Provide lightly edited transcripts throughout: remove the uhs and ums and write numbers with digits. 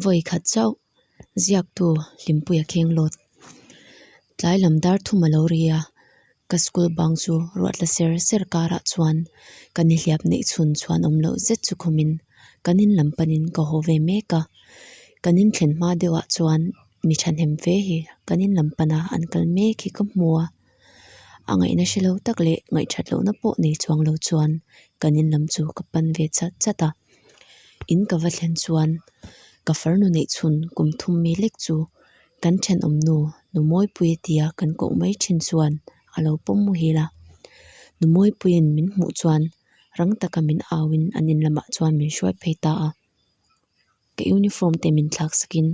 Vawi khat chauh ziaktu Hlimpuia kheng lawt. Tlai lam dar thum a lo ri a, ka school bang chu ruat la ser ser karah chuan ka nihliap neih chhun chhuan awm loh zet chu khumin kan in lam panin ka haw ve mek a. Kan in thlen hma deuhah chuan mi thahnem fe hi kan in lam pana an kal mek hi ka hmu a. A ngaihna hre lo tak leh ngaihthat lohna pawh nei chuang lo chuan kan in lam chu ka pan ve chat chat a. In ka va thlen chuan ka farnu neih chhun kum thum mi lek chu kan thenawm nu nu Mawipuii tia kan koh mai thin chuan a lo pawm muhil a. Nu Mawipuiin min hmuh chuan rang taka min auin an in lamah chuan min hruai phei ta a. Ka uniform te min thlak sakin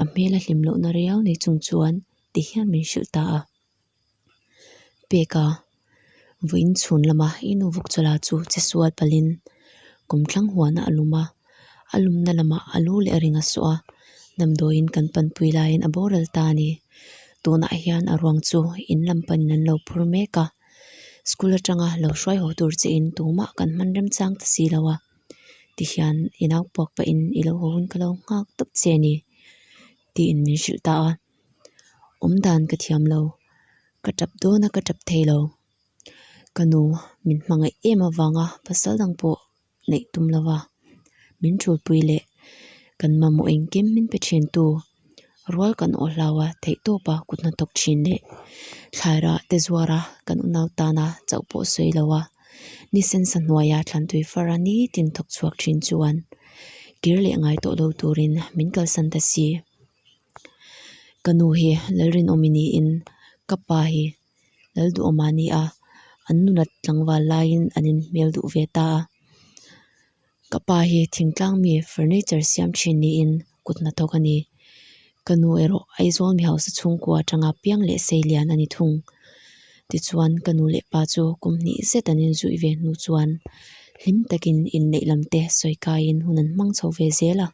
a hmel a hlim lohna riau nei chung chuan ti hian min hrilh ta a. Peka, vawiin chhun lama i nu vuk chawla chu che sual palhin kawmthlang huanah a lum a, a lumna lamah a lu leh a ring a sawh a, damdawiin kan panpui laiin a boral ta a ni. Tunah hian a ruang chu in lam panin an lo phur mek a, school atanga lo hruai haw tur che in tumah kan hman remchang ta si lo a. Tihian i nau puak pahin i lo haw hun ka lo nghak tawp che a ni tiin min hrilh ta a. Awm dan ka thiam lo, ka tap dawn a ka tap thei lo. Ka nu min hmangaih em avanga pasal dang pawh neih tum lo va, min thulpui leh kan mamawh engkim min pe thin tu. Rual kan awh hlau a theih tawp a kut hnathawk thin leh thlairah te zuar a kan unau tana chauh pawh sawi lo a ni sensa hnuaia thlantui far a nitin thawk chhuak thin chuan kir leh ngai tawh lo turin min kalsan ta si. Ka nu hi Lalrinawmi niin ka pa hi Lalduhawma a ni a, an nunat tlangval laiin an inhmel duh ve ta a. Ka pa hi thingtlang mi furniture siam thin niin kut hnathawk a ni. Ka nu erawh Aizawl mi hausa chhungkua atanga piang leh sei lian a ni thung. Tichuan ka nu leh pa chu kum hnih zet an inzuih ve hnu chuan hlim takin inneih lam te sawi kaiin hun an hmang chho ve zel a.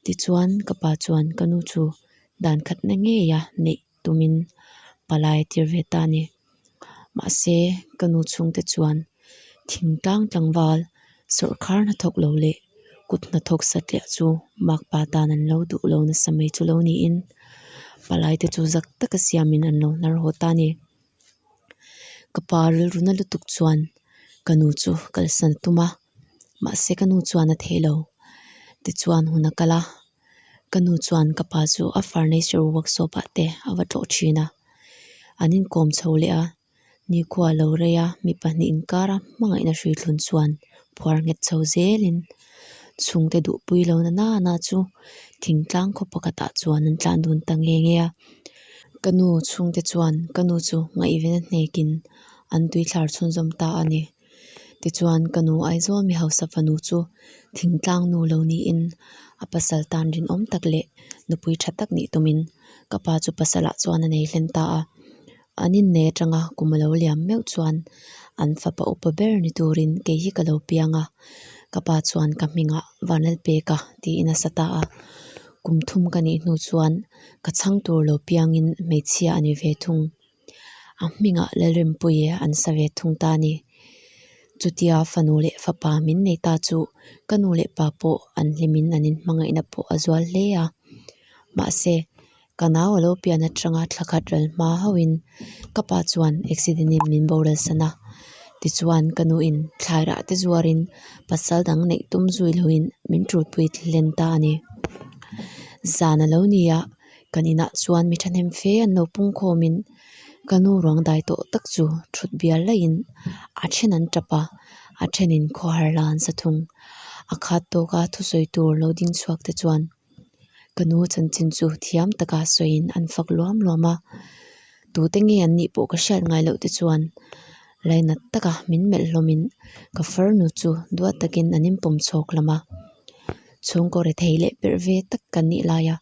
Tichuan ka pa chuan ka nu chu dan khatna ngeia neih tumin palai a tir ve ta a ni. Mahse ka nu chhungte chuan thingtlang tlangval sawrkhar hnathawk lo leh kut hnathawk satliah chu makpa tan an lo duh lo nasa mai chu lo niin palai te chu zak taka siamin an lo hnar haw ta a ni. Ka pa rilru na lutuk chuan ka nu chu kalsan a tum a mahse ka nu chuan a thei lo tichuan hun a kal a. Ka nu chuan ka pa chu a furniture workshop ah te a va tlawh thin a, an inkawm chho leh a, nikhua a lo rei a, mi pahnih inkara hmangaihna hrui thlun chuan phuar nghet chho zelin chhungte duhpui lo na nana chu thingtlang khaw pakhatah chuan an tlan dun ta nge nge a. Ka nu chhungte chuan ka nu chu ngaihven a hnekin an tuithlar chhunzawm ta a ni. Tichuan ka nu Aizawl mi hausa fanu chu thingtlang nu lo niin a pasal tan rinawm tak leh nupui tha tak nih tumin ka pa chu pasalah chuan a nei hlen ta a. An innei atanga kum a lo liam meuh chuan an fapa upa ber ni turin kei hi ka lo piang a, ka pa chuan ka hmingah Vanlalpeka tiin a sa ta a. Kum thum ka nih hnu chuan ka chhang tur lo piangin hmeichhia a ni ve thung. A hmingah Lalrinpuii an sa ve thung ta a ni. Chutia fanu leh fapa min nei ta chu ka nu leh pa pawh an hlimin an inhmangaihna pawh a zual hle a. Mahse, ka nau a lo pian atanga thla khat ral hma hauhin ka pa chuan accident in min boral san a. Tichuan ka nuin thlairah te zuarin pasal dang neih tum zui loin min tulpui hlen ta a ni. Zan a lo ni a. Kan inah chuan mi thahnem fe an lo pung khawmin ka nu ruang dai tawh tak chu thut bial laihin a then an tap a, a thenin khawhar la an sa thung. A khat tawka thusawi tur lo ding chhuak te chuan ka nu chanchin chu thiam taka sawiin an fak luam luam a, tute nge an nih pawh ka hriat ngai loh te chuan lainat taka min melh hlawmin ka farnu chu duat takin an inpawm chhawk lam a. Chhungkaw rethei leh perh ve tak kan nih lai a,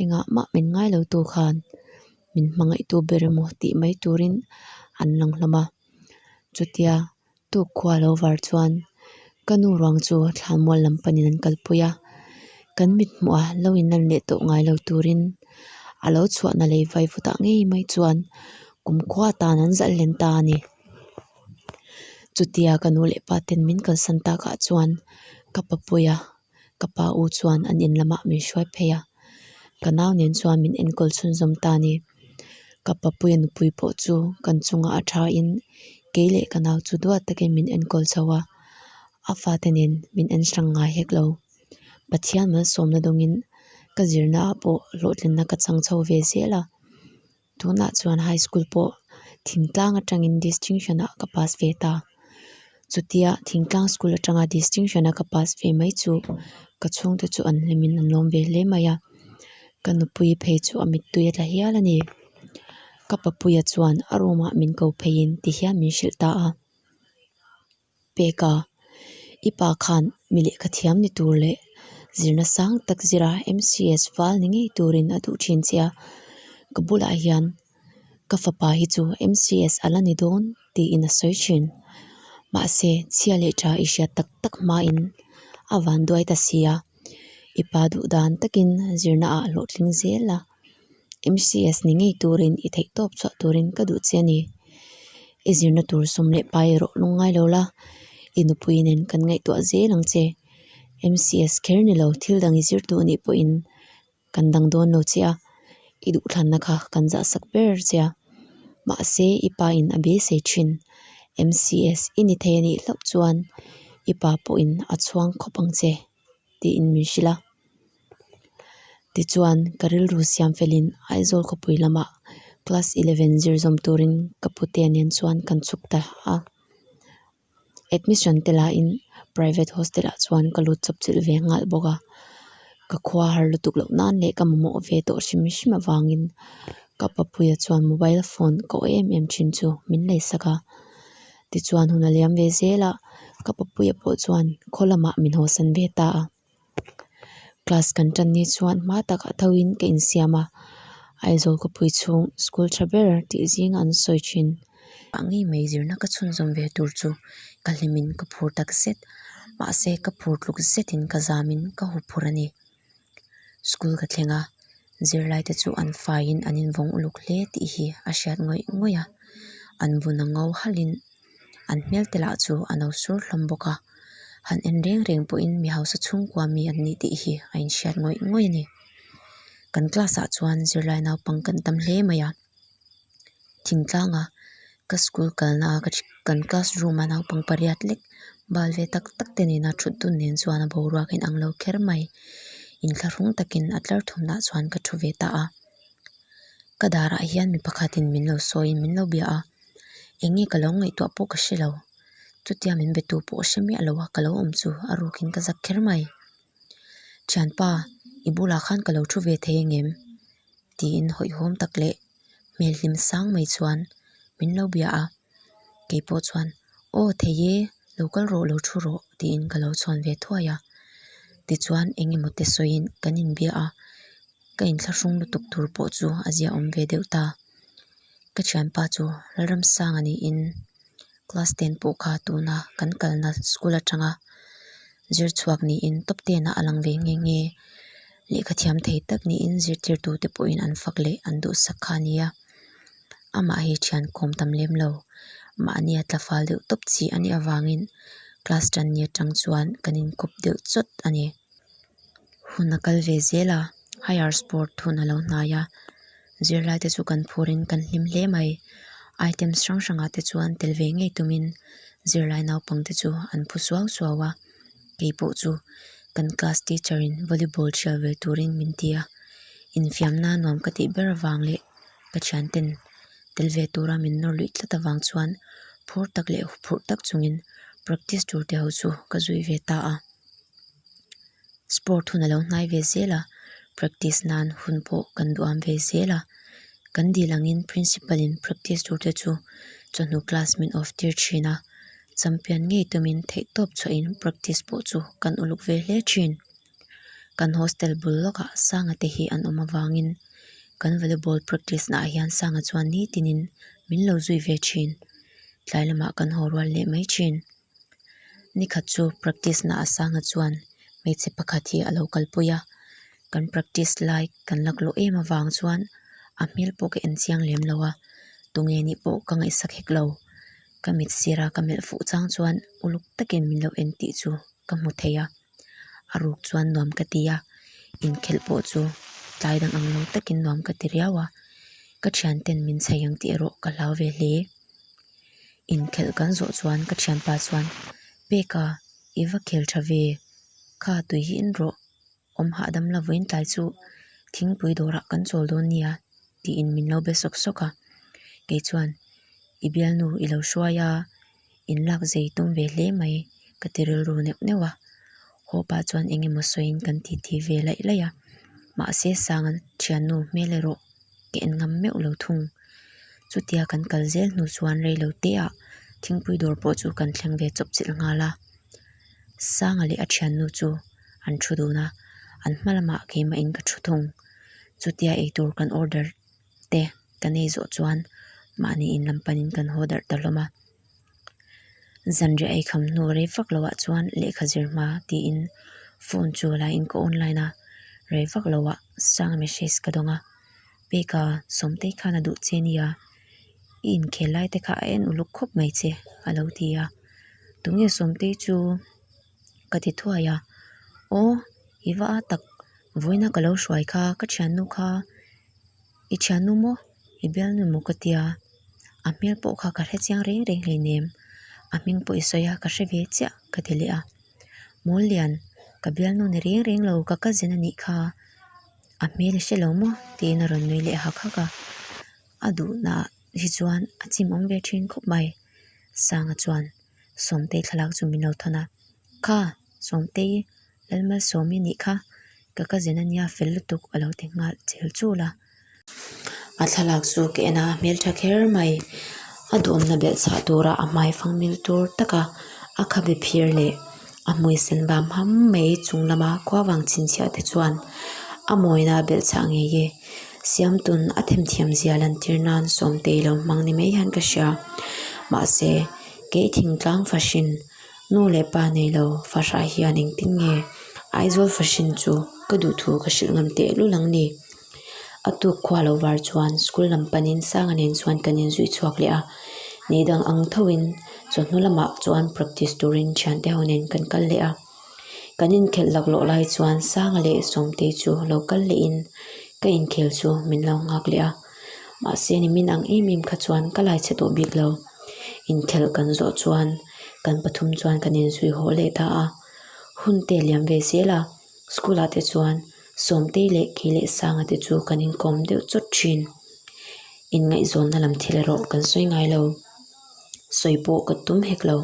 engah mah min ngai lo tu khan min hmangaih tu ber emaw tih mai turin an lang hlawm a. Chutia tuk khua lo var chuan ka nu ruang chu thlanmual lam panin an kalpui a, kan mit hmuh a lo inlan leh tawh ngai lo turin a lo chhuahna lei vaivutah ngei mai chuan kumkhua atan an zalh hlen ta a ni. Chutia ka nu leh pa ten min kalsan takah chuan ka papuia. Ka pa u chuan an in lamah min hruai phei a, ka nau nen chuan min enkawl chhunzawm ta a ni. Ka papuia nupui pawh chu kan chungah a tha in kei leh ka nau chu duat takin min enkawl chho a, a fate nen min en hrang ngai hek lo. Pathian malsawmna dawngin ka zirna ah pawh hlawhtlinna ka chang chho ve zel a, tunah chuan high school pawh thingtlang atangin distinction ah ka pass ve ta. Chutia thingtlang school atanga distinction a ka pass ve mai chu ka chhungte chu an hlimin an lawm ve hle mai a, ka nupui phei chu a mittui a tla hial a ni. Ka papuia chuan a room ah min ko pheiin ti hian min hrilh ta a. Peka, I pa khan mi lehkha thiam ni tur leh zirna sang tak zira MCS val ni ngei turin a duh thin che a, ka bulah hian ka fapa hi chu MCS a la ni dawn tiin a sawi thin. Mahse, chhia leh tha i hriat tak tak hmain a van duai ta si a, i pa duh dan takin zirna ah hlawhtling zel a. MCS ni ngei turin i theihtawp chhuah turin ka duh che a ni. I zirna tur sum leh pai erawh lungngai lo la, i nupui nen kan ngaihtuah zel ang che. MCS kher ni lo thil dang i zir duh anih pawhin kan dang dawn lo che a, i duhthlanna kha kan zahsak ber che a. Mahse i pa in a beisei thin. MCS i ni thei anih hlauh chuan i pa pawhin a chhuang khawp ang che. tiin min hrilh a tichuan ka rilru siam felin Aizawl khawpui lamah class eleven zir zawm turin ka pute nen chuan kan chhuk ta a admission te lahin private hostel ah chuan ka lut chawp chilh ve nghal bawk a ka khua har lutuk loh nan leh ka mamawh ve tawh hrim hrim avangin ka papuia chuan mobile phone ka awh em em thin chu min lei sak a. Tichuan hun a liam ve zel a, ka papuia pawh chuan khaw lamah min hawsan ve ta a. Class kan tan ni chuan hma takah tho in ka insiam a, Aizawl khawpui chhung school tha ber tih zing an sawi thin. Ah ngei mai zirna ka chhunzawm ve tur chu ka hlimin ka phur tak zet, mahse ka phur tluk zetin ka zamin ka huphur a ni. School ka thleng a, zirlai te chu an faiin an invawng uluk hle tih hi a hriat ngawih ngawih a, an vun a ngo halhin an hmel te lah chu a no sur hlawm bawk a, han en reng reng pawhin mi hausa chhungkua mi an nih tih hi a inhriat ngawih ngawih a ni. Kan class ah chuan zirlai naupang kan tam hle mai a. Thingtlanga ka school kalna a kan class room a naupang pariat lek bal ve tak tak te nena thut dun nen chuan a boruak a inang lo kher mai inthlahrung takin a tlar thumna ah chuan ka thu ve ta a ka darah hian mi pakhatin min lo sawiin min lo bia a eng nge ka lo ngaihtuah pawh ka hre lo chutia min be tu pawh hre miah lo a ka lo awm chu a rukin ka zak kher mai thianpa i bulah khan ka lo thu ve thei ang em? Tiin hawihhawm tak leh hmel hlim sang mai chuan min lo bia a, keipawh chuan aw thei e lo kal rawh lo thu rawh tiin ka lo chhawn ve thuai a, tichuan eng emaw te sawiin kan inbia a, ka inthlahrung lutuk tur pawh chu a ziaawm ve deuh ta. Ka thianpa chu Lalramsanga niin class ten pawh kha tuna kan kalna school atanga zir chhuak niin top ten ah a lang ve nghe nghe. Lehkha thiam thei tak niin zirtirtu te pawhin an fak leh an duhsak kha a ni a, amah hi thian kawm tam lem lo. Mahni a tla fal deuh tawp chi a nih avangin class tan ni atang chuan kan inkawp deuh chawt a ni. Hun a kal ve zel a, higher sport hun a lo hnai a, zirlai te chu kan phurin kan hlim hle mai. Items hrang hrangah te chuan tel ve ngei tumin zirlai naupang te chu an phu suau suau a, keipawh chu kan class teacher in volleyball thial ve turin min ti a, infiamna nuam ka tih ber avang leh ka thianten tel ve tura min nawr luih tlat avang chuan phur tak leh huphurh tak chungin practice tur te ho chu ka zui ve ta a. Sport hun a lo hnai ve zel a, practice nan hun pawh kan duham ve zel a, kan dil angin principal in practice tur te chu chawhnu class min off tir thin a, champion ngei tumin theihtawp chhuahin practice pawh chu kan uluk ve hle thin. Kan hostel bul lawkah Sanga te hi an awm avangin kan volleyball practice naah hian Sanga chuan nitinin min lo zui ve thin, tlai lamah kan haw rual leh mai thin. Nikhat chu practice na a sanga chuan hmeichhe pakhat hi a lo kalpui a, kan practice lai kan laklawh em avang chuan a hmel pawh ka en chiang lem lo a, tunge nih pawh ka ngaihsak hek lo. Ka mit sira ka melh fuh chang chuan uluk takin min lo en tih chu ka hmu thei a. A ruk chuan nuam ka ti a, inkhelh pawh chu tlai dang ang lo takin nuam ka ti riau a, ka thianten min chhei ang tih erawh ka hlau ve hle. Inkhelh kan zawh chuan ka thianpa chuan, Peka, i va khel tha ve, kha tui hi in rawh, awm hahdam la vawiin tlai chu thingpui dawrah kan chawl dawn nia tiin min lo be sawk sawk a, kei chuan i bialnu i lo hruai a, in lak zei tum ve hle mai ka ti rilru neuh neuh a, haw pah chuan eng emaw sawiin kan titi ve laih laih a, mahse Sanga thiannu hmel erawh ka en ngam meuh lo thung. Chutia kan kal zel hnu chuan rei lo te ah thingpui dawr pawh chu kan thleng ve chawp chilh nghal a, Sanga leh a thiannu chu an thu dun a, an hma lamah keimah in ka thu thung. Chutia eitur kan order te kan ei zawh chuan mahni in lam panin kan haw darh ta hlawm a. Zanriah ei kham hnu rei vak loah chuan lehkha zir hma tiin phone chu la in ka online a, rei vak loah Sanga message ka dawng a, Peka Sawmtei khan a duh che nia, i inkhel lai te kha a en uluk khawp mai che a lo ti a, Tunge Sawmtei chu? Ka ti thuai a, Aw i va a tak, vawiina ka lo hruai kha ka thiannu kha i thiannu maw i bialnu maw ka tia, a hmel pawh kha ka hre chiang reng reng hleinem, a hming pawh i sawi a ka hre ve chiah ka ti leh a, Mawllian ka bialnu ni reng reng lo ka cousin a nih kha, a hmel i hre lo maw tiin a rawn nui leh hak hak a, a duhna hi chuan a chimawm ve thin khawp mai, Sanga chuan. Sawmtei thlalak chu min lo thawn a, Kha, Sawmtei, Lalmalsawmi nih kha, ka cousin a nia fel lutuk a lo ti nghal chel chul a. A thlalak chu ka en a, hmeltha kher mai, a duhawmna belh chhah tura a hmai fang mil tur taka a khabe phir leh a hmui sen vam ham mai chung lama khuavang chhinchhiah te chuan a mawina belh chhah ngei e. Siamtun a themthiam zia lantir nan Sawmtei lo hmang ni mai hian ka hria. Mahse, kei thingtlang fahrin nu leh pa nei lo fahrah hian engtin nge Aizawl fahrin chu ka duh thu ka hrilh ngam teh lul ang ni. A tuk khua lo var chuan school lam panin Sanga nen chuan kan inzui chhuak leh a, ni dang ang thoin chawhnu lamah chuan practice turin thiante ho nen kan kal leh a. Kan inkhelh laklawh lai chuan Sanga leh Sawmtei chu lo kal lehin ka inkhel chu min lo nghak leh a, mahse nimin ang em em kha chuan ka lai chhe tawh bik lo. Inkhelh kan zawh chuan kan pathum chuan kan inzui haw leh ta a, hun te a liam ve zel a, school ah te chuan Sawmtei leh kei leh Sanga te chu kan inkawm deuh chawt thin. Inngaihzawnna lam thil erawh kan sawi ngai lo. Sawi pawh ka tum hek lo.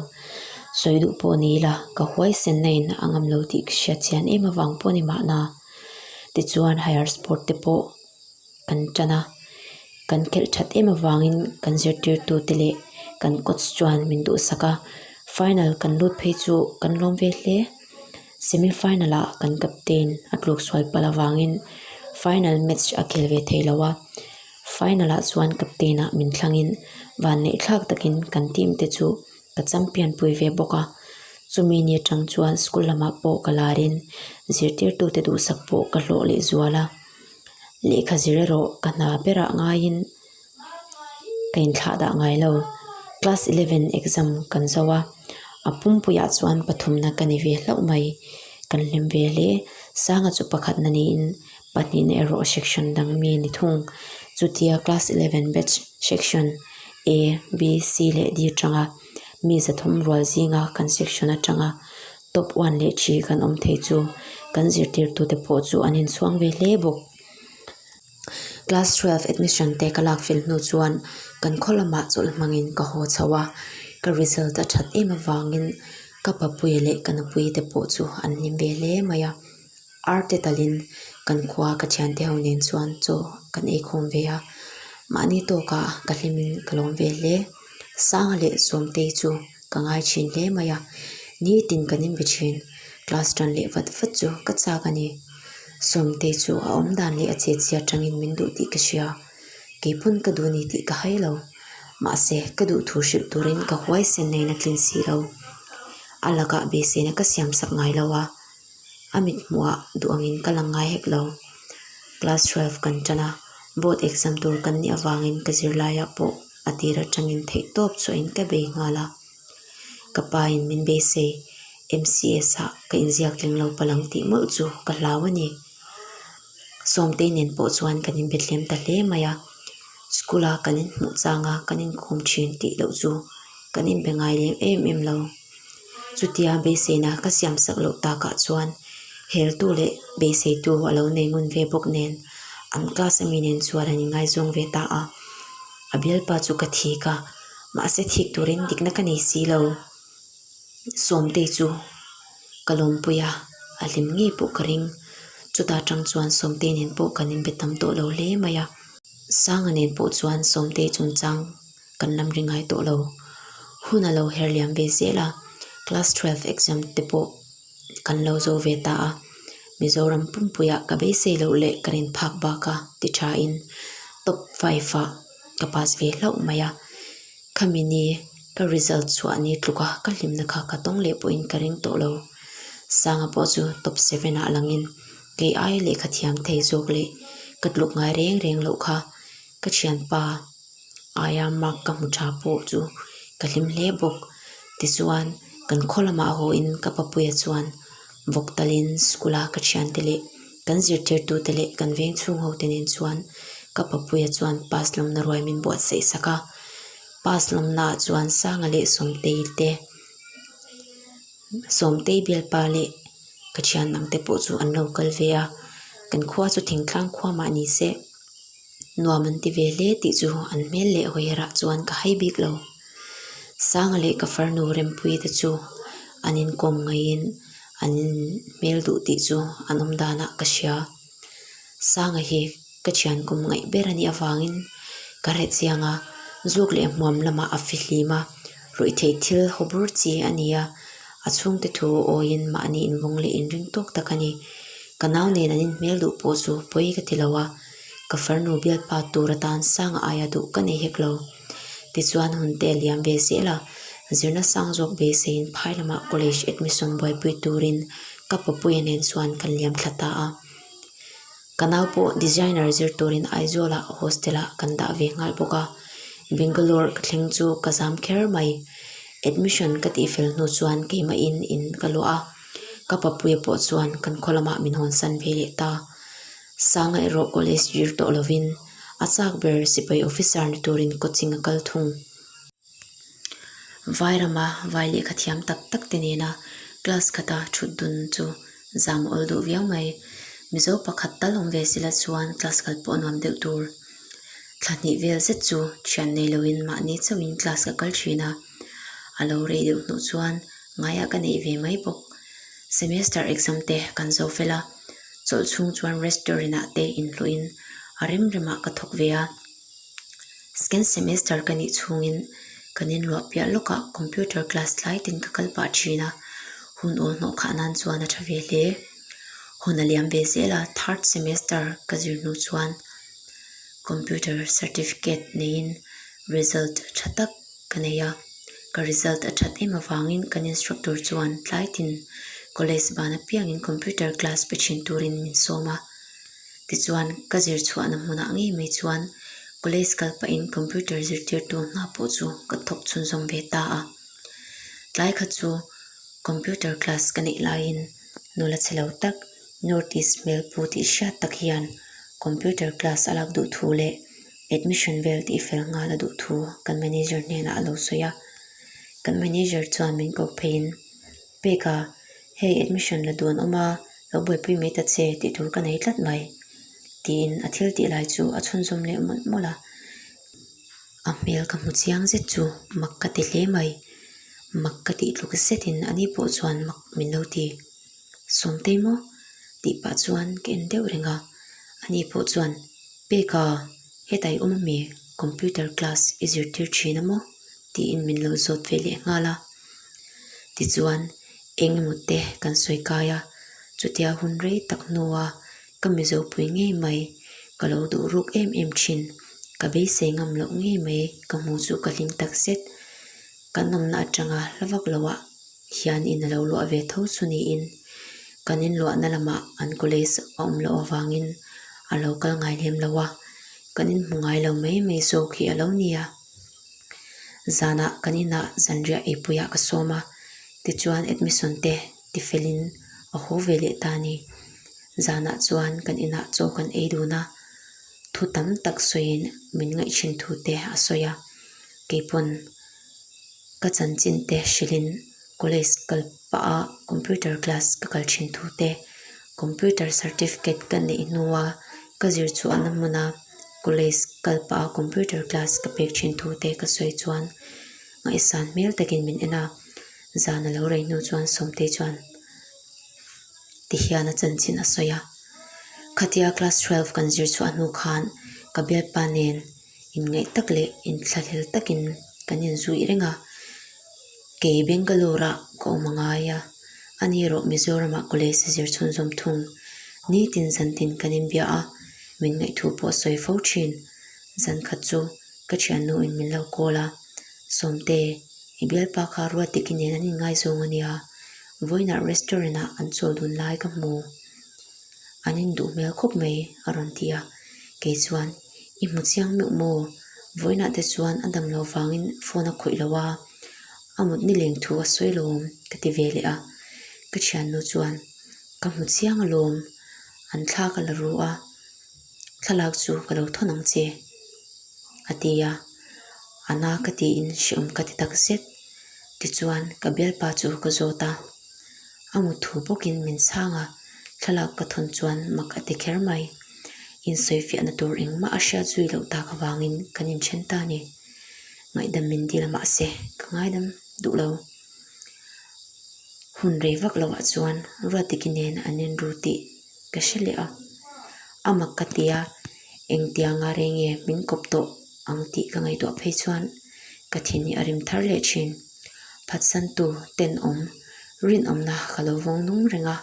Sawi duh pawh ni ila ka huaisenna in a ngam lo tih ka hriat chian em avang pawh ni mahna. Tichuan higher sport te pawh kan tan a, kan khelh that em avangin kan zirtirtu te leh kan coach chuan min duhsak a, final kan lut phei chu kan lawm ve hle. Semi final ah kan captain a tluk sual palh avangin final match a khel ve thei lo a, final ah chuan captain ah min thlangin vanneih thlak takin kan team te chu ka champion pui ve bawk a, chumi ni atang chuan school lamah pawh ka larin zirtirtute duhsak pawh ka hlawh leh zual a, lehkha zir erawh ka hna berah ngaiin ka inthlah dah ngai lo. Class eleven exam kan zo a, a pumpuiah chuan pathumna ka ni ve hlauh mai, kan hlim ve hle. Sanga chu pakhatna niin pahnihna erawh section dang mi a ni thung. Chutia class eleven batch section A, B, C leh D atanga mi zathum rual zinga kan section atanga top one leh three kan awm thei chu kan zirtirtute pawh chu an inchhuang ve hle bawk. Class twelve admission te ka lak fel hnu chuan kan khaw lamah chawlh hmangin ka haw chho a, ka result a that em avangin ka papuia leh ka nupuii te pawh chu an hlim ve hle mai a, ar te talin kan khua ka thiante ho nen chuan chaw kan eikhawm ve a, mahni tawkah ka hlimin ka lawm ve hle, Sanga leh Sawmtei chu ka ngai thin hle mai a, nitin kan inbe thin, class tan leh vat vat chu ka chak a ni. Sawmtei chu a awm dan leh a chetchhia atangin min duh tih ka hria, keipawn ka duh ni tih ka hai lo. Mahse, ka duh thu hrilh turin ka huaisen neiin a tlin si lo. A lakah beiseina ka siam sak ngai lo a, a mit hmuhah duh angin ka lang ngai hek lo. Class twelve kan tan a, board exam tur kan nih avangin ka zirlaiah pawh a tir atangin theihtawp chhuahin ka bei nghal a. Ka pa in min beisei. MCS ah ka inziak tling lo palh ang tih mawlh chu ka hlau a ni. Sawmtei nen pawh chuan kan inbe tlem ta hle mai a, school a kan inhmuh chang a kan inkhawm thin tih loh chu kan inbe ngai lem em em lo. Chutia beiseina ka siam sak loh takah chuan heltu leh beiseitu a lo nei ngun ve bawk nen an class ami nen chuan an inngaizawng ve ta a, a bialpa chu ka thik a, mahse thik turin dikna ka nei si lo. Sawmtei chu ka lawmpui a, a hlim ngei pawh ka ring. Chuta tang chuan Sawmtei nen pawh kan inbe tam tawh lo hle mai a. Sanga nen pawh chuan Sawmtei chungchang kan lam ri ngai tawh lo. Hun a lo her liam ve zel a, class twelve exam te pawh kan lo zo ve ta a. Mizoram pumpuiah ka beisei loh leh ka rin phak bak a ti thain top five ah ka pass ve hlauh mai a. Khami ni ka result chhuah ni tluk a ka hlimna kha ka tawng leh pawhin ka ring tawh lo. Sanga pawh chu top seven ah langin kei aia lehkha thiam thei zawk leh ka tluk ngai reng reng loh kha ka thianpa aia mark ka hmu tha pawh chu ka hlim hle bawk. Tichuan kan khaw lamah haw in ka papuia chuan vawk talin school a ka thiante leh kan zirtirtute leh kan veng chhung ho te nen chuan ka papuia chuan pass lawmna ruai min buatsaih sak a pass lawmna ah chuan Sanga leh Sawmtei te Sawmtei bialpa leh ka thian dang te pawh chu an lo kal ve a kan khua chu thingtlang khua mah ni se nuam an ti ve hle tih chu an hmel leh hawi herah chuan ka hai bik lo. Sanga leh ka farnu Rempuii te chu an inkawm ngaiin an hmel duh tih chu an awm danah ka hria. Sanga hi ka thian kum ngaih ber a nih avangin ka hre chiang a, zuk leh hmuam lamah a fihlim a, ruihtheih thil haw bur chi a ni a, a chhungte thu awiin mahni invawng leh inring tawk tak a ni. Ka nau nen an inhmel duh pawh chu pawi ka ti lo a, ka farnu bialpa tur atan Sanga aia duh ka nei hek lo. Tichuan hun te a liam ve zel a, zirna sang zawk beiseiin phai lamah college admission buaipui turin ka papuia nen chuan kan liam thla ta a. Ka nau pawh designer zir turin Aizawlah hostel ah kan dah ve nghal bawk a, Bangalore ka thleng chu ka zam kher mai. Admission ka tihfel hnu chuan keimahin in ka luah a, ka papuia pawh chuan kan khaw lamah min hawnsan ve leh ta. Sanga erawh college zir tawh lovin a chak ber sipai officer ni turin coaching a kal thung. Vai rama vai lehkha thiam tak tak te nena class khata thut dun chu zam awl duh viau mai. Mizo pakhat tal awm ve sila chuan class kal pawh nuam deuh tur. Thla hnih vel zet chu thian nei loin mahni chauhin class ka kal thin a, a lo rei deuh hnuh chuan ngaiah ka neih ve mai bawk. Semester exam te kan zo fel a. Chawlh chhung chuan restaurant ah te inhlawhin a rem remah ka thawk ve a. Second semester ka nih chhungin kan inluah piah lawkah computer class tlai tin ka kal pah thin a, hun awl hnawh khah nan chuan a tha ve hle. Hun a liam ve zel a, third semester ka zir hnu chuan computer certificate neiin result tha tak ka nei a, ka result a that em avangin kan instructor chuan tlai tin college ban apiangin computer class pe thin turin min sawm a, tichuan ka zir chhuahna hmunah ngei mai chuan college kal pahin computer zirtirtu hna pawh chu ka thawk chhunzawm ve ta a, tlai khat chu computer class ka neih laiin nula chhe lo tak North East hmel pu tih hriat tak hian computer class a lak duh thu leh admission vel tih fel nghal a duh thu kan manager hnenah a lo sawi a. Kan manager chuan min kawk pheiin, Peka, hei admission la duh an awm a, lo buaipui mai ta che tih tur ka nei tlat mai, tiin a thil tih lai chu a chhunzawm leh mawlh mawlh a. A hmel ka hmu chiang zet chu mak ka ti hle mai. Mak ka tih tluk zetin ani pawh chuan mak min lo ti. Sawmtei maw? tih pah chuan ka en deuh reng a, ani pawh chuan, Peka, hetah i awm ami? Computer class i zirtir thin a maw? tiin min lo zawt ve leh nghal a. Tichuan, eng emaw te kan sawi kai a, chutia hun rei tak hnua ka Mizopui ngei mai, ka lo duh ruk em em thin, ka beisei ngam loh ngei mai ka hmu chu ka hlim takzet. Kan awmna atanga hla vak loah hian in a lo luah ve tho chu niin kan inluahna lamah an college a awm loh avangin a lo kal ngai lem lo a, kan inhmu ngai lo mai mai zawk hi a lo ni a. Zanah kan inah zanriah eipuiah ka sawm a, Tichuan admission te tifelin a haw ve leh ta a ni. Zanah chuan kan inah chaw kan ei dun a, thu tam tak sawiin min ngaihchhin thu te a sawi a, keipawn ka chanchin te hrilhin college kal pah a computer class ka kal thin thu te, computer certificate ka neih hnua ka zir chhuahna hmuna college kal pah a computer class ka pek thin thu te ka sawi chuan ngaihsan hmel takin min en a, zan a lo rei hnu chuan Sawmtei chuan ti hian a chanchin a sawi a, khatia class 12 kan zir chhuah hnu khan ka bialpa nen inngaih tak leh inthlahlel takin kan inzui reng a, kei Bangalore ah ka awm a ngai a, ani erawh Mizoram ah college a zir chhunzawm thung, nitin zantin kan inbia a, min ngaihthu pawh a sawi fo thin, zan khat chu ka thiannu in min lo call a, Sawmte, i bialpa kha Ruatdiki nen an inngaizawng a nia, vawiinah restaurant ah an chawl dun lai ka hmu. An induh hmel khawp mai a rawn ti a, kei chuan i hmu chiang meuh maw? Vawiinah te chuan a dam loh vangin phone a khawih lo a, a mut ni leng thu a sawi lawm ka ti ve leh a, ka thiannu chuan ka hmu chiang alawm, an thla ka la ru a, thlalak chu ka lo thawn ang che a ti a, a na ka tiin hreawm ka ti tak zet. Tichuan ka bialpa chu ka zawt a, a mut thu bawkin min chhang a, thlalak ka thawn chuan mak a ti kher mai. Insawifiahna tur engmah a hriat zui loh tak avangin kan inthen ta a ni. Ngaihdam min dil mahse ka ngaidam duh lo. Hun rei vak loah chuan Ruatdiki nen an inru tih ka hre leh a, a mak ka ti a, engtianga rei nge min kawp tawh ang tih ka ngaihtuah phei chuan ka thin hi a rim thar leh thin. Phatsantu tenawm rinawmna ka lo vawng nung reng a,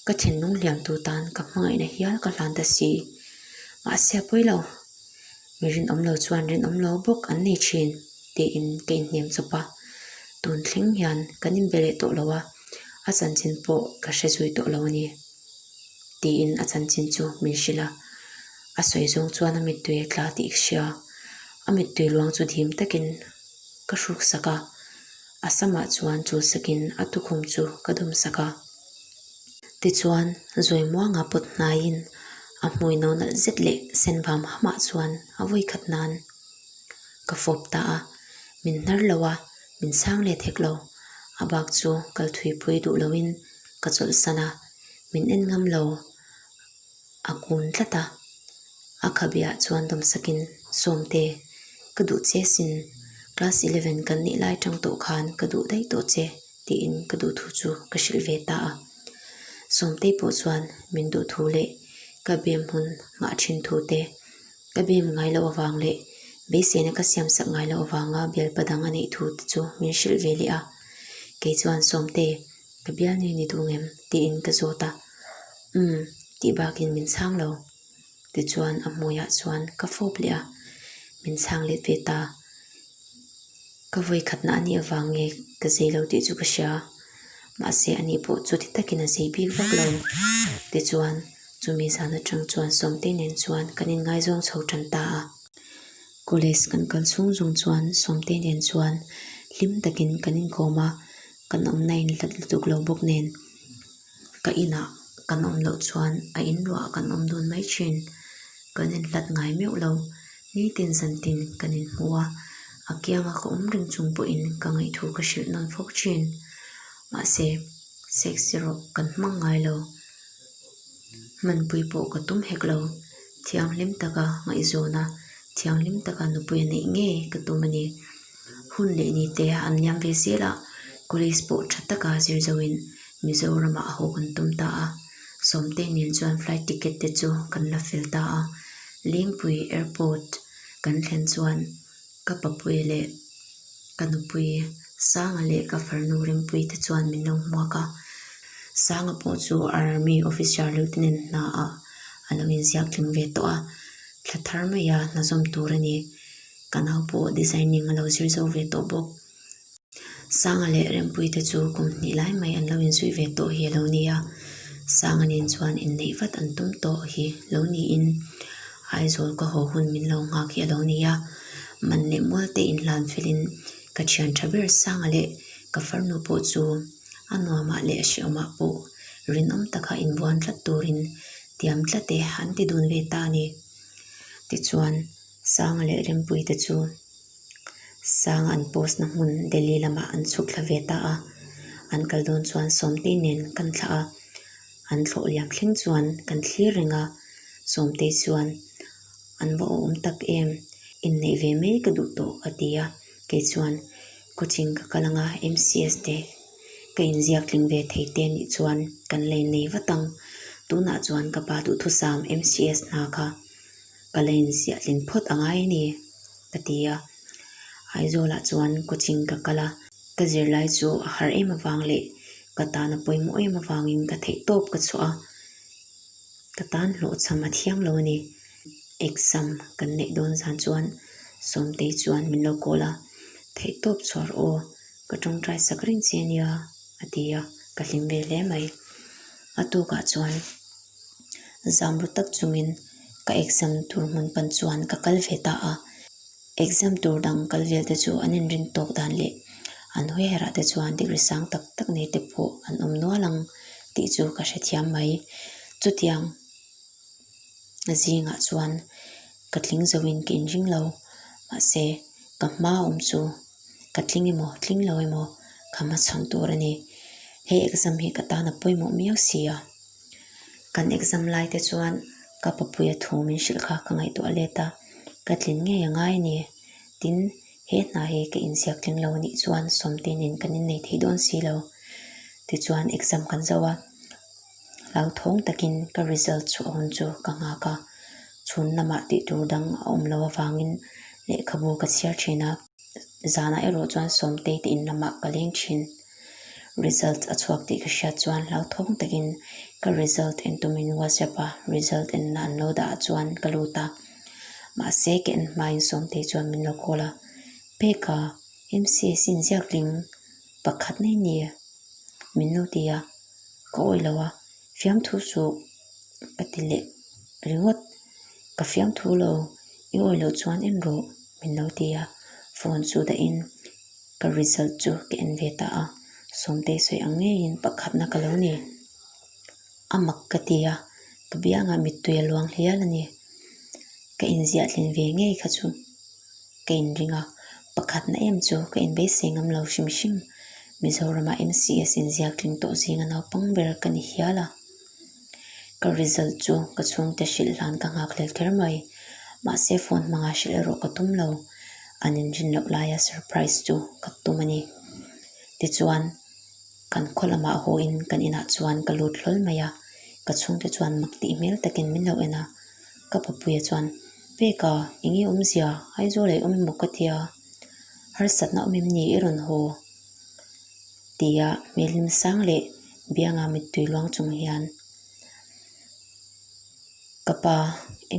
ka thinlung hliamtu tan ka hmangaihna hial ka hlan ta si. Mahse a pawi lo, mi rinawm lo chuan rinawm lo bawk an nei thin tiin ka inhnem chawp a, tun thleng hian kan inbe leh tawh lo a, a chanchin pawh ka hre zui tawh lo a ni. Tiin a chanchin chu min hrilh a, a sawi zawng chuan a mittui a tla tih ka hria, a mittui luang chu dim takin ka hruk sak a, a samah chuan chul sakin a tukhum chu ka dawm sak a. Tichuan zawi muanga pawt hnaiin a hmui no nalh zet leh sen vam hamah chuan a vawi khat nan ka fawp ta a, min hnar lo a, min chhang let hek lo, a bak chu kal thuipui duh loin ka chawlhsan a, min en ngam lo, a kun tlat a, a khabeah chuan dawmsakin, Sawmte, ka duh che sin, class 11 kan nih lai tang tawh khan ka duh daih tawh che tiin ka duh thu chu ka hrilh ve ta a. Sawmtei pawh chuan min duh thu leh ka bem hun nghah thin thu te, ka bem ngai loh avang leh beiseina ka siam sak ngai loh avanga bialpa dang a neih thu te chu min hrilh ve leh a. Kei chuan Sawmte, Ka bialnu ni duh ngem? tiin ka zawt a, Umm tih bakin min chhang lo. Tichuan a hmuiah chuan ka fawp leh a, min chhang let ve ta. Ka vawi khatna a nih avang nge ka zei lo tih chu ka hria, mahse ani pawh chuti takin a zei bik vak lo. Tichuan chumi zan atang chuan Sawmtei nen chuan kan inngaizawng chho tan ta a. College kan kal chhung zawng chuan Sawmtei nen chuan hlim takin kan inkawm a, kan awmna in hlat lutuk lo bawk nen ka inah kan awm loh chuan a in luah kan awm dun mai thin kan in hlat ngai meuh lo nitin zantin kan in hmu a a kianga ka awm reng chung pawhin ka ngaihthu ka hrilh nawn fo thin mahse sex erawh kan hmang ngai lo hmanpui pawh ka tum hek lo thianghlim taka ngaihzawn a thianghlim taka nupui a neih ngei ka tum a ni. Hun leh ni te an liam ve zel a, college pawh tha taka zir zoin Mizoramah a haw kan tum ta a, Sawmte nen chuan flight ticket te chu kan la fel ta a, Lengpui airport kan thlen chuan ka papui leh ka nupui Sanga leh ka farnu Rempuii te chuan min lo hmuak a, Sanga pawh chu army officer lieutenant hna ah a lo inziak tling ve tawh a, thla thar maia hna zawm tur a ni. Ka nau pawh designing a lo zir zo ve tawh bawk. Sanga leh Rempuii te chu kum hnih lai mai an lo inzui ve tawh hi a lo ni a, Sanga nen chuan inneih vat an tum tawh hi lo niin Aizawl ka haw hun min lo nghak hi a lo ni a, man leh mual te inhlan felin ka thian tha ber Sanga leh ka farnu pawh chu. A nuamah leh a hreawmah pawh rinawm taka inbuan tlat turin tiam tlat e an ti dun ve ta a ni. Tichuan, Sanga leh Rempuii te chu Sanga an post na hmun Delhi lamah an chhuk thla ve ta a. An kal dawn chuan Sawmtei nen kan thlah a, an thlawh liam thleng chuan kan thlir reng a. Sawmtei chuan an va awm tak em, inneih ve mai ka duh tawh a ti a. Kei chuan coaching ka kal anga MCS te ka inziak tling ve thei te nih chuan kan la innei vat ang. Tunah chuan ka pa duhthusam MCS hna kha ka la inziah tlin phawt a ngai a ni ka ti a. Aizawlah chuan coaching ka kal a, ka zirlai chu a har em avang leh ka tan a pawimawh em avangin ka theihtawp ka chhuah a, ka tan hlawhchham a thiang lo a ni. Exam kan neih dawn zan chuan Sawmtei chuan min lo call a, Theihtawp chhuah rawh aw, ka tawngtai sak reng che ania a ti a, ka hlim ve hle mai. A tukah chuan zam ru tak chungin ka exam tur hmun pan chuan ka kal ve ta a, exam tur dang kal vel te chu an inrin tawk dan leh an hawi herah te chuan degree sang tak tak nei te pawh an awm nual ang tih chu ka hrethiam mai. Chutiang. Zingah chuan ka tling zo in ka inring lo mahse ka hma awm chu ka tling emaw tling lo emaw ka hmachhawn tur a ni. He exam hi ka tan a pawimawh miau si a, kan exam lai te chuan ka papuia thu min hrilh kha ka ngaihtuah let a, ka tlin ngei a ngai a ni. Tin, he hna hi ka inziak tling lo anih chuan Sawmte nen kan innei thei dawn si lo. Tichuan exam kan zo a. Hlauthawng takin ka result chhuah hun chu ka nghak a, chhun lamah tih tur dang a awm lo avangin lehkhabu ka chhiar thin a, zanah erawh chuan Sawmtei te in lamah ka leng thin. Result a chhuak tih ka hriat chuan hlauthawng takin ka result en tumin WhatsApp a result enna an lo dah ah chuan ka lut a, mahse ka en hmain Sawmtei chuan min lo call a, Peka, MCS inziakling pakhat mai ni min lo ti a. Ka awih lo a, fiamthu suh ka ti leh ringawt. Ka fiamthu lo, i awih loh chuan en rawh min lo ti a, phone chu dahin ka result chu ka en ve ta a, Sawmtei sawi ang ngeiin pakhatna ka lo ni. A mak ka ti a, ka biangah mittui a luang hlial a ni. Ka inziah tlin ve ngei kha chu ka inring a, pakhatna em chu ka inbeisei ngam lo hrim hrim. Mizorama MCS inziak tling tawh zinga naupang ber ka ni hial a. Ka result chu ka chhungte hrilh hlan ka nghak hlel kher mai. Mahse phone hmanga hrilh erawh ka tum lo. An inrin loh laia surprise chu ka tum a ni. Tichuan. Kan khaw lamah hawiin kan inah chuan ka lut hlawl mai a, ka chhungte chuan mak tih hmel takin min lo en a, ka papuia chuan, Peka, eng nge awmzia? Aizawl ei awm emaw ka tia, harsatna awm em ni i rawn haw? tia hmel hlim sang leh bianga mittui luang chung hian ka pa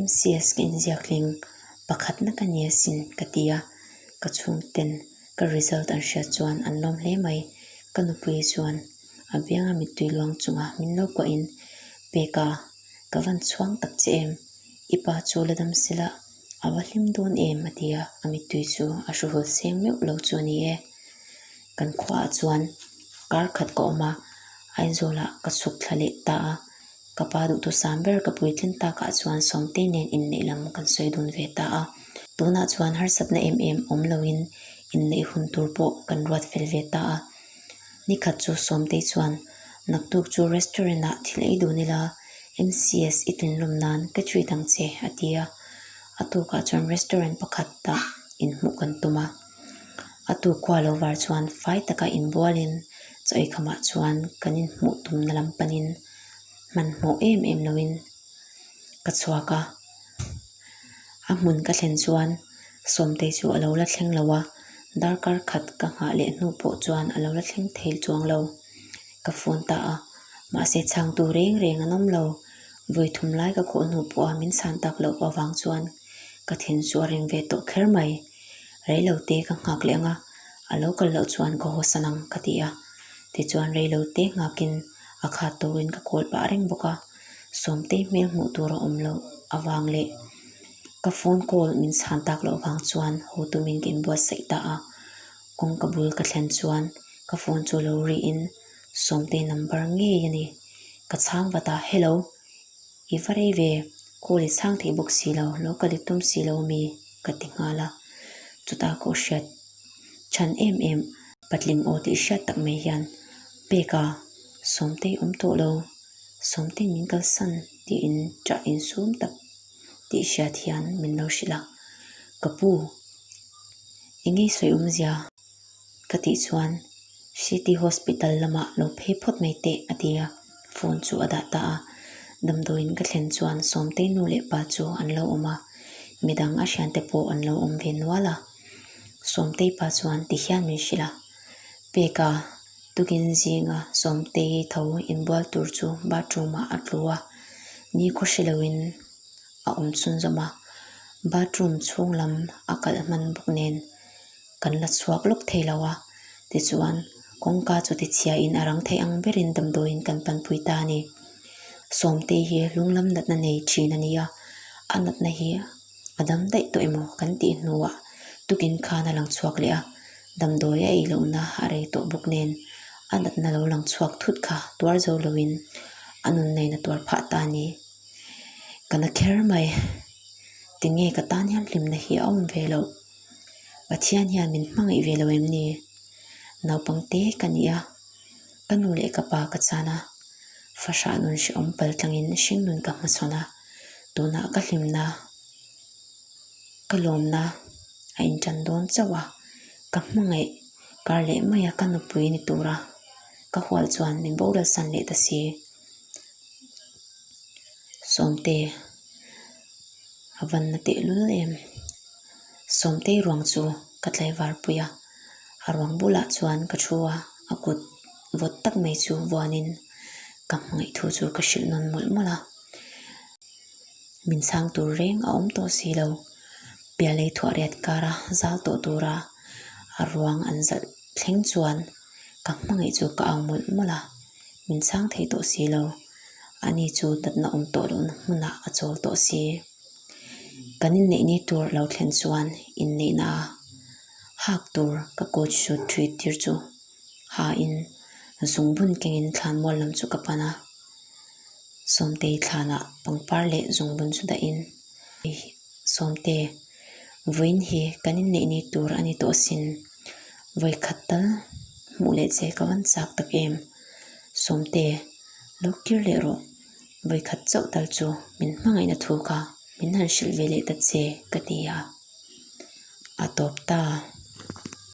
MCS ka inziak tling pakhatna ka ni asin ka ti a, ka chhungten Ka result an hriat chuan an lawm hle mai. Ka nupui chuan a bianga mittui luang chunga min lo kuahin, Peka, ka van chhuang tak che em? I pa chu la dam sela, a va hlim dawn em? a ti a, a mittui chu a hru hul seng meuh lo chu a ni e. Kan khuaah chuan kar khat ka awm a, Aizawlah ka chhuk thla leh ta a. Ka pa duhthusam ber ka puitlin takah chuan Sawmtei nen inneih lam kan sawi dun ve ta a. Tunah chuan harsatna em em awm loin inneih hun tur pawh kan ruat fel ve ta a. Nikhat chu Sawmtei chuan, Naktuk chu restaurant ah thil ei dun ila, MCS i tlinlawm nan ka treat ang che a ti a. A tukah chuan restaurant pakhat ah inhmuh kan tum a. A tuk khua lo var chuan fai taka inbualin chaw eikhamah chuan kan inhmuh tumna lam panin hmanhmawh em em loin ka chhuak a. A hmun ka thlen chuan Sawmtei chu a lo la thleng lo a, darkar khat ka nghah leh hnu pawh chuan a lo la thleng thei chuang lo. Ka phone ta a, mahse chhangtu reng reng an awm lo. Vawi thum lai ka khawh hnu pawha min chhan tak loh avang chuan ka thin chu a rem ve tawh kher mai. Reilote ka nghak leh ang a, a lo kal loh chuan ka haw san ang ka ti a. Tichuan reilote nghakin a khat turin ka kawl pah reng bawk a, Sawmtei hmel hmuh tur a awm loh avang leh ka phone call min chhan tak loh vang chuan haw tumin ka inbuatsaih ta a. Kawngka bul ka thlen chuan ka phone chu lo rihin. Sawmtei number ngei a ni. Ka chhang vat a, Hello, i va rei ve, call i chhang thei bawk si lo, lo kal i tum si lo ami? ka ti nghal a. Chutah ka aw hriat chhan em em, patling aw tih hriat tak mai hian, Peka, Sawmtei awm tawh lo, Sawmtei min kalsan tiin ṭah insum tak tih hriat hian min lo hrilh a, Ka pu, eng nge sawi awmzia? Ka tih chuan City Hospital lamah lo phei phawt mai teh a ti a, phone chu a dah ta a. Damdawiin ka thlen chuan Sawmtei nu leh pa chu an lo awm a, midang a thiante pawh an lo awm ve nual a. Sawmtei pa chuan ti hian min hrilh a, Peka, tukin zinga Sawmtei tho inbual tur chu bathroom ah a tlu a, nikhaw hre loin a awm chhunzawm a, bathroom chhung lam a kalh hman bawk nen kan la chhuak lawk thei lo a, tichuan kawngka chu tichhiain a rang theih ang berin damdawiin kan panpui ta a ni. Sawmtei hi lunglam natna nei thin a ni a, a natna hi a dam daih tawh emaw kan tih hnuah tukin khan a lang chhuak leh a, damdawi a ei lohna a rei tawh bawk nen a natna lo lang chhuak thut kha tuar zo loin a nunnain a tuar phah ta a ni. Ka na kher mai, tinge ka tan hian hlimna hi a awm ve loh? Pathian hian min hmangaih ve lo em ni? Naupang te ka ni a, ka nu leh ka pa ka chan a, fahrah nun hrehawm pal tlangin hringnun ka hmachhawn a, tunah ka hlimna, ka lawmna a intan dawn chauh a, ka hmangaih kar leh mai a ka nupui ni tura ka hual chuan min boral san leh ta si. Sawmte a van na tehlul em? Sawmtei ruang chu ka tlaivar pui a, a ruang bulah chuan ka thu a, a kut vawt tak mai chu vuanin ka hmangaih thu chu ka hrilh nawn mawlh mawlh a. Min chhang tur reng a awm tawh si lo, pialei thuah riat kara zal tawh tura a ruang an zalh thleng chuan ka hmangaih chu ka au mawlh mawlh a, min chhang thei tawh si lo, ani chu natna awm tawh lohna hmunah a chawl tawh si. Kan inneih ni tur lo thlen chuan inneihna a hak tur ka coat suit thui tir chu ha in zungbun kengin thlanmual lam chu ka pan a, Sawmtei thlanah pangpar leh zungbun chu dahin Sawmte vawiin hi kan inneih ni tur a ni tawh asin, vawikhat tal hmuh leh che ka van chak tak em Sawmte lo kir leh rawh. Vawikhat chauh tal chu min hmangaihna thu kha min han hrilh ve leh ta che ka ti a, a tawp ta.